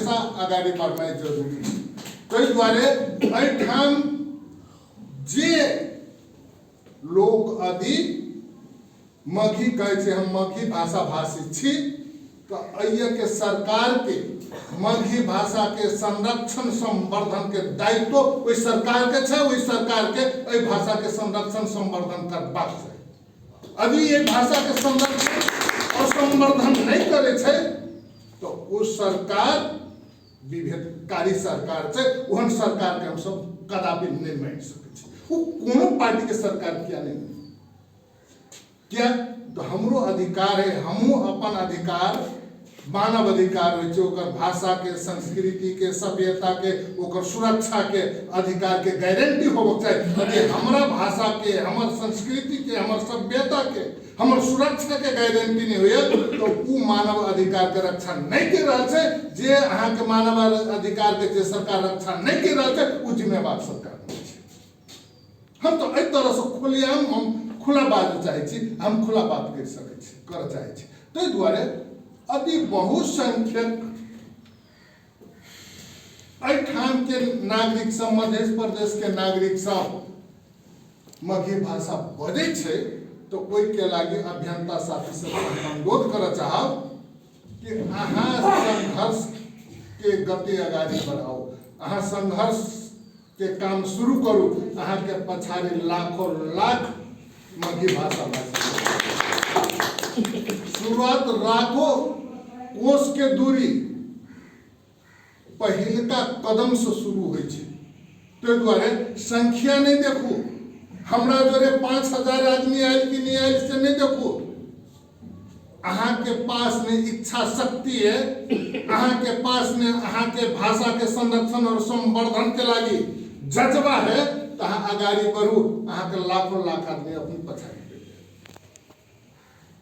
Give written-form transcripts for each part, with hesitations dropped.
हमेशा अगाडि बढ़नाइ जरूरी छै। ताहि दुआरे एहिठाम जे लोक यदि मगही कहै छै, हम मगही भाषा भाषी छी, तऽ एहिके सरकारके मगही भाषाके संरक्षण संवर्धनके दायित्व ओहि सरकारके छै। ओहि सरकारके एहि भाषाके संरक्षण संवर्धन करबाक चाही। यदि एहि भाषाके संरक्षण और संवर्धन नहि करै छै तऽ ओ सरकार विभेदकारी सरकार छै। ओहन सरकारके हमसब कदापि नहि मानि सकै छी। ओ कोनो पार्टीके सरकार किया नहि, किया तऽ हमरो अधिकार है, हमहूँ अपन अधिकार, मानव अधिकार होइ छै, ओकर भाषाके, संस्कृतिके, सभ्यताके, ओकर सुरक्षाके अधिकारके गारंटी होबक चाही। यदि हमरा भाषाके, हमर संस्कृतिके, हमर सभ्यताके, हमर सुरक्षाके गारंटी नहि होइए तऽ ओ मानव अधिकारके रक्षा नहि करि रहल छै। जे अहाँके मानव अधिकारके जे सरकार रक्षा नहि करि रहल छै, ओ जिम्मेवार सरकार नहि छै। हम तऽ एहि तरहसँ खुलेआम हम खुला बाजऽ चाहै छी, हम खुला बात करि सकै छी, करऽ चाहै छी। ताहि दुआरे अति बहुसंख्यक एहिठामके नागरिक सब, मध्य प्रदेशके नागरिक सब मगही भाषा बजै छै, तऽ ओहिके लागि अभियंता साथी सबसँ हम अनुरोध करऽ चाहब कि अहाँ संघर्षके गति अगाडि बढ़ाउ, अहाँ संघर्ष के काम शुरू करू। अहाँके पछाड़ी लाखों लाख मगही भाषा भाषी। शुरुआत राखो कोस के दूरी पहिलका कदम से शुरू होइ छै। ताहि दुआरे संख्या नहि देखू, हमरा जोरे 5000 आदमी आयल कि नहि आयल से नहि देखू। अहाँके पास में इच्छा शक्ति है, अहाँके पास में अहाँके भाषा के संरक्षण और संवर्धन के लागी जज्बा है, तो अहाँ अगाडि बढ़ू, अहाँके लाखों लाख आदमी अपनी पछाड़ी।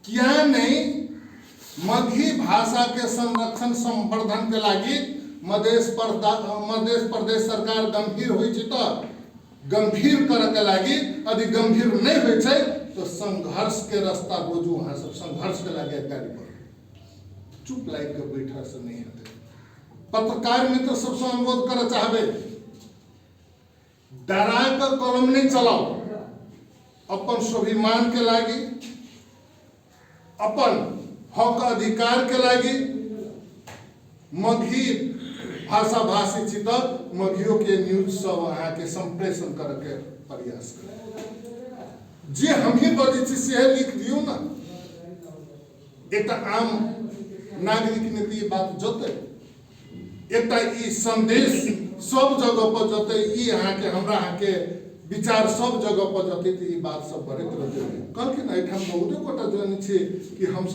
किया नहीं मगही भाषा के संरक्षण संवर्धन के लागी मध्य प्रदेश सरकार गंभीर होइ छै तऽ गंभीर करऽ के लागी, यदि गंभीर नहीं होइ छै तो संघर्ष के रास्ता रोजू। अहाँ सब संघर्ष के लागी अगाडि बढ़ू, चुप लागि के बैठा से नहीं हेतै। पत्रकार मित्र सबसँ अनुरोध करऽ चाहबै, डरा के कलम नहीं चलाओ। अपन स्वाभिमान के लागी, अपन हक अधिकार के लागी, मगही भाषा भाषी छी तऽ मगहियो के न्यूज सब अहाँके संप्रेषण करऽ के प्रयास करू। जे हमही बजै छी सेहे लिख दियौ ने, एकटा आम नागरिक ने तऽ ई बात जतै, एकटा ई संदेश सब जगह पर जतै, ई अहाँके हमरा अहाँके विचार सब जगह पर जतै, तऽ ई बात सब बढ़ैत रहतै। कहलखिन एहिठाम बहुते गोटा जन छै कि हमसब